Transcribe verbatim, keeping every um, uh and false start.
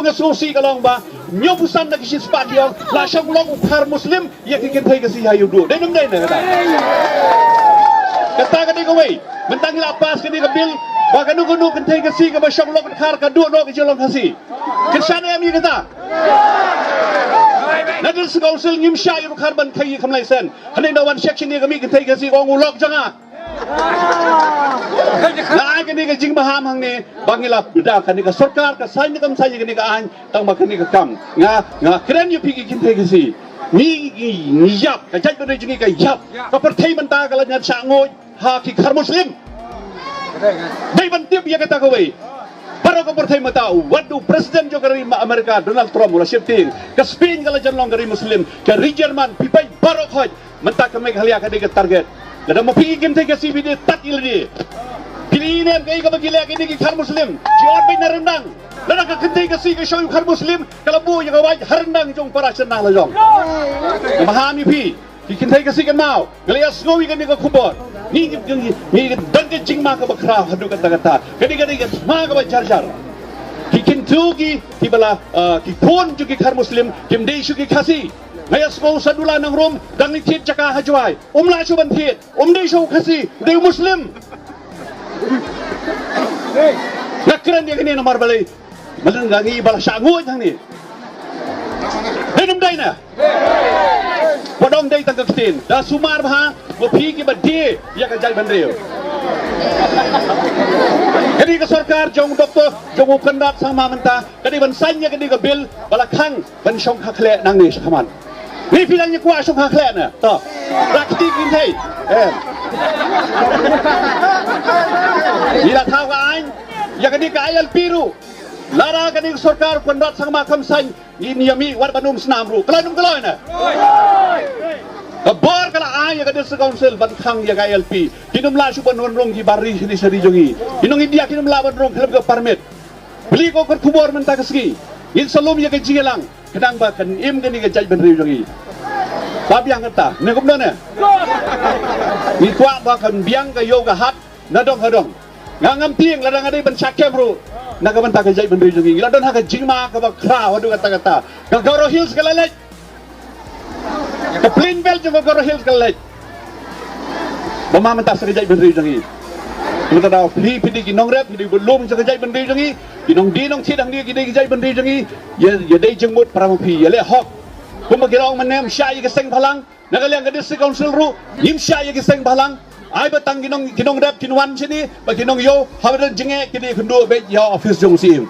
Nga sngewsih ka long ba hynñiewphew san na ki shispah ki ong la shong lok u Khar Muslim ïa ki kynthei Khasi ha ïuh duh. Dei ne ym dei ne kata? Kata ka dei kawei. Mynta ngi la pass kane ka bill ba kano kano kynthei Khasi kaba shong lok Khar ka duh noh ka jinglong Khasi. Kyrshan em ïa kata? Na District Council ngim shah ïa u Khar ban khaïi kham lai sen. Hangne na wan section ïa ka mih kynthei Khasi ka ong u lok jong nga. La ai kane ka jingmaham hangne ba ngi la bda kane ka sorkar ka saiñ ne kam saiñ kane ka aiñ tang ba kane ka kam. Nga nga kren ïa phi ki kynthei Khasi. Ngi ngi ngi ïap, ka jaitbynriew jong ngi ka ïap. Ka pyrthei mynta ka la ñiad shah nguid ha ki Khar Muslim. Dei ban tip ïa kata kawei. Baroh ka pyrthei mynta, wat u president jong ka ri America Donald Trump u la sheptieng. Ka Spain ka la jan long ka ri Muslim, ka ri German, phi peit baroh khoit. Mynta ka Meghalaya ka dei ka target. Lada ma phi ki kynthei Khasi phi dei tad ïa lade. Phi dei ïa ne em kaei kaba ki leh kine ki Khar Muslim. Ki ot beit na ryndang. Lada ka kynthei Khasi ka shong ïa u Khar Muslim ka la buh ïa ka wait ha ryndang jong para shynrang la jong. Maham ïa phi ki kynthei Khasi kynmaw. Nga la ïa sngew ïa kane ka khubor. Ngi ngi ngi don ka jingma kaba khraw haduh katta katta. Kane ka dei ka thma kaba jar jar. Ki kynthei ki kiba la ki khun jong ki Khar Muslim kim dei shuh ki Khasi. Nga ïa sngew Sadula Nongrum dang ïa thied jaka ha Jowai. Um lah shuh ban thied. Um dei shuh u Khasi, dei u Muslim. Nga kren ïa kane namar balei? Madan nga ngi ba la shah nguid hangne. Dei ne ym dei ne? Ba dang dei tang ka ktien. Da sumar bha ba phi kiba die ïa ka jaitbynriew. Kane ka sorkar jong u doktor jong u Conrad Sangma mynta ka dei ban saiñ ïa kane ka bill ba la khang ban shongkha khleh nangne shakhmat. Ngi phi dang ïa kwah shongkha khleh ne? To. Rak kti kin thei. Em. Ngi la thaw ka aiñ ïa kane ka I L P ruh. Lada kane ka sorkar Conrad Sangma kam saiñ ngin ïa mih wat ban um snam ruh. Kloi ne ym kloi ne? Ka bor ka la ai ïa ka District Council ban khang ïa ka I L P. Kin ym lah shuh ban wan rung ki bar ri shane sha ri jong ngi. Ki nong India kin ym lah ban rung khlem ka permit. Plie ko ka khubor mynta ka sngi. Ngin sa lum ïa ka jingïalang khnang ba kan im kane ka jaitbynriew jong ngi. Ba biang kata ne kumno ne? Ngi kwah ba kan biang ka ïew ka hat na dong ha dong. Nga ngam tieng lada nga dei ban shah kem ruh na ka bynta ka jaitbynriew jong ngi. Ngi la don ha ka jingma kaba khraw haduh katta katta. Ka Garo Hills ka la leit. Ka plain belt jong ka Garo Hills ka la leit. Ba ma mynta sa ka jaitbynriew jong ngi. Mynta da phi phi dei ki nongrep, phi dei ki lum jong ka jaitbynriew jong ngi. Ki nongdie nongthied hangne ki dei ki jaitbynriew jong ngi. Ïa ïa dei jingmut para ma phi, ïa leh hok. Kumba ki la ong mynne ym shah ïa ki seng bhalang. Na ka liang ka District Council ruh ngim shah ïa ki seng bhalang. Ai ba tang ki nong ki nongrep kin wan shane ba ki nongïew haba don jingeh ki dei kynduh beit ïa office jong u Syiem.